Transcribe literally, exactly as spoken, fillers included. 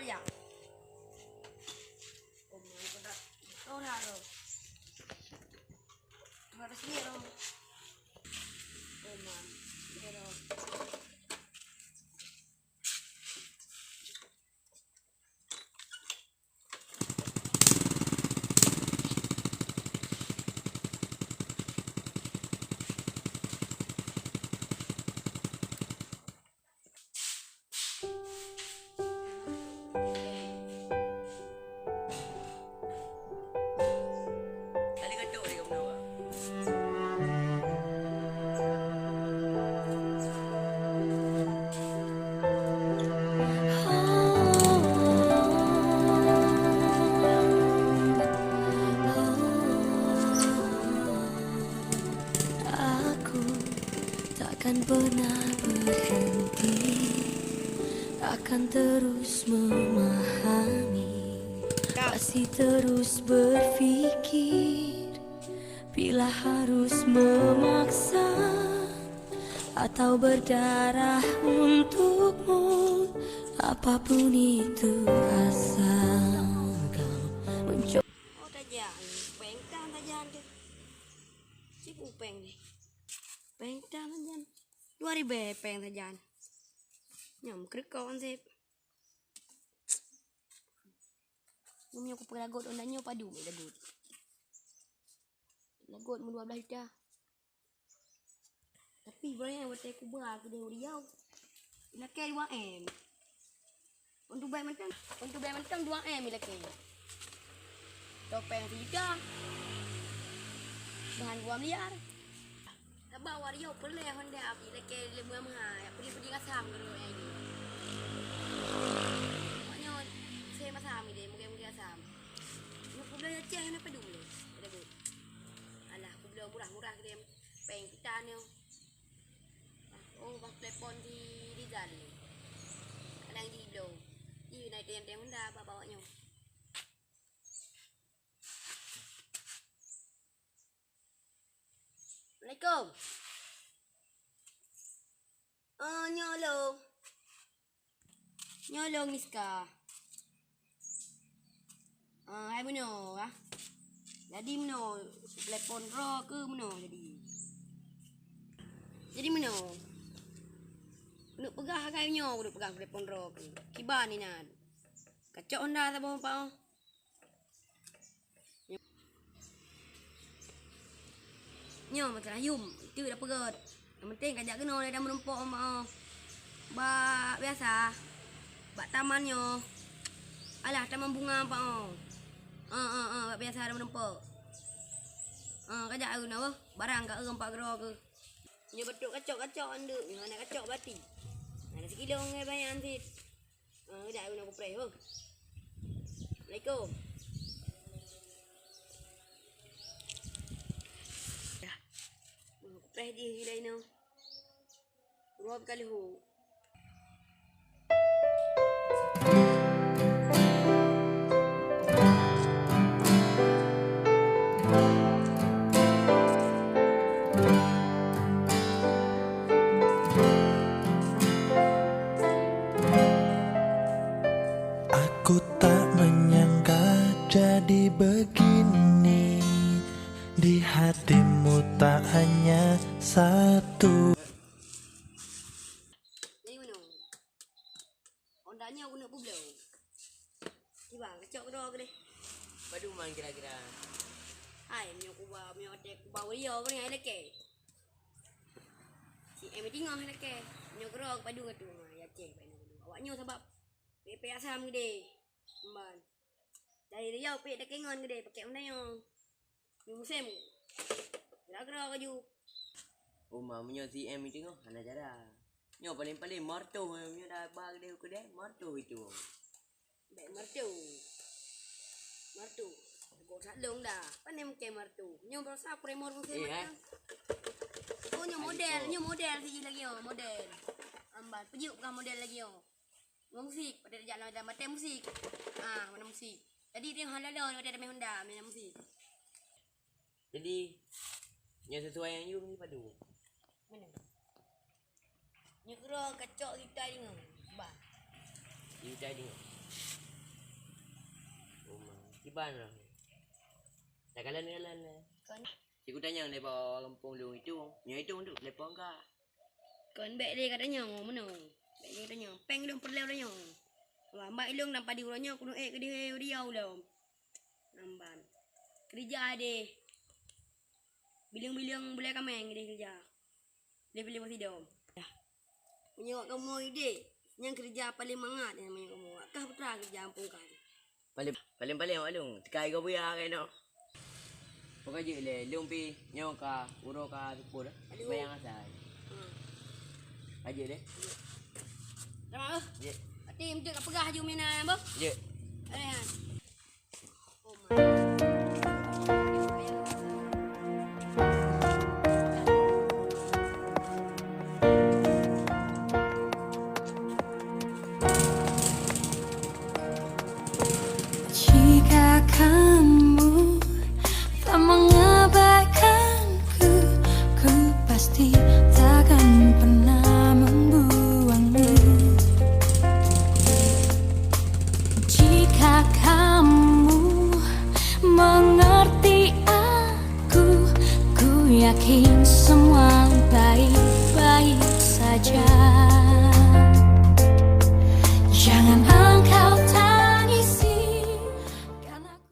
Ya. Oh, man, kau dah, kau dah lo. Kau dah sini lo. Oh, man, sini lo. Aku takkan pernah berhenti, akan terus memahami, pasti terus berpikir, bila harus memaksa atau berdarah untukmu, apapun itu asal kau mencoba. Oh, tajak. Péng tam sajan tu. Cik, péng ni. Péng tam sajan. Dua ribèe péng sajan. Nyam keureukoh anseb. Nyoe meunyoe kupeulagot ôn tanyoe padum lagot. Lagot meu dua blaih juta. Tapi barang nyang watèe kuba keudéh u Riau, ilakèe dua M. Untuk bèe mantong, untuk bèe mantong dua M ilakèe. Topeng sijuta. Bahan dua miliar. Sabab u Riau peureulèe Honda ilakèe lé meuha, pedih-pedih asam keudroe nyan. Maknyoe, sém asam idéh, mugèe-mugèe asam. Nyoe peubloe Aceh nyoe padum lé. Ada bu. Alah, peubloe murah-murah keudéh. Péng kita nyoe. Oh, bak telepon di Rizal ni. Kadang di bloe. Ih, naik tiang-tiang Honda bak bawah nyoe. Assalamualaikum. Oh, nyoe lôn. Nyoe lôn Niska. Ah, hai meunoe, ah. Jadi meunoe, telepon droe keu meunoe jadi. Jadi meunoe. Keuneuk peugah hai nyoe, keuneuk peugah telepon droe keu. Kiban inan. Kacok Honda saboh pao. Nyoe masalah yum, itu dah peugöt. Yang penting kajak keunoe lé dan meurumpok, oh. Bak biasa, bak taman nyoe. Alah, taman bunga, Pak, oh. Ah, ah, ah, bak biasa dan meurumpok. Ah, kajak keunoe, barang ka euem Pak Gero keuh. Nyoe batuk kacok-kacok andeuk, nyoe hana kacok bati. Hana sikilo ngai banyan cit. Ah, dak guna kupreh, ho. Assalamualaikum. Kupreh jih gila ino. Rob ka leuhu. Aku tak menyangka jadi begini. Di hatimu tak hanya satu. Honda nyoe keuneuk peubloe. Kiban, kacok keudroe keudeh. Padum man kira-kira? Hai, meunyoe kuba, meunyoe watèe kuba Wario keuneuk hai lakèe. Si M tinggai hai lakèe. Meunyoe keudroe padum ka tu, ha, ya ceh, awak nyoe sabab pèk-pèk asam keudeh. Emban. Dari Riau pèk lakèe ngon keudeh, pakèk Honda nyoe. Nyoe musém. Geura-geura kaju. Uma, meunyoe si M itu nyoe hana cara. Nyoe paléng-paléng martoh, meunyoe dah ba keudeh-keudeh, martoh itu. Bèk martoh. Martoh. Gok sak dong dah. Pané mungken martoh. Nyoe berusaha premor mungken. Eh, eh. Oh, nyoe model, nyoe model siji lagi, oh, model. Amban, peujeuet bukan model lagi, oh. Ngon musik, pada jak dalam batèe musik. Ah, mana musik. Jadi dia hana lôn pada main Honda, main musik. Jadi, nyang sesuai yang you ni padu. Mana? Nyoe keudroe kacok gitar deungoe. Bah. Gitar deungoe. Kiban lah. Dah kalan-kalan lah. Kon. Cikgu tanyong daripada orang kampung dong itu. Nyo itu untuk telepon ka. Kon bèk lé ka tanyong meunoe. Bèk lé ka tanyong. Pèng lôn peureulèe tanyong. Wah, mak ilôn lam padi uroe nyoe keuneuk ék keudéh diau lom. Namban. Keurija deh. Bileng-bileng bulèe kaméng deh keurija. Lé pilih boh sidom. Meunyoe kamoe idéh, nyang keurija paleng mangat nyang meunyoe kamoe. Kah putra keurija ampung kan. Paleng, paleng-paleng awak lôn. Teuka igoe buya kainoe. Pokok jeuet lé, lôn pi nyoe ka, uroe ka seupôt. Aduh. Bayang asai. Hmm. Ka jeuet lé. Sama eh. Jeuet. Ati meuteuk ka peugah ju mina boh. Jeuet. Eh. Jika kamu tak mengabaikanku, ku pasti takkan pernah membuangmu. Jika kamu mengerti aku, ku yakin semua baik-baik saja.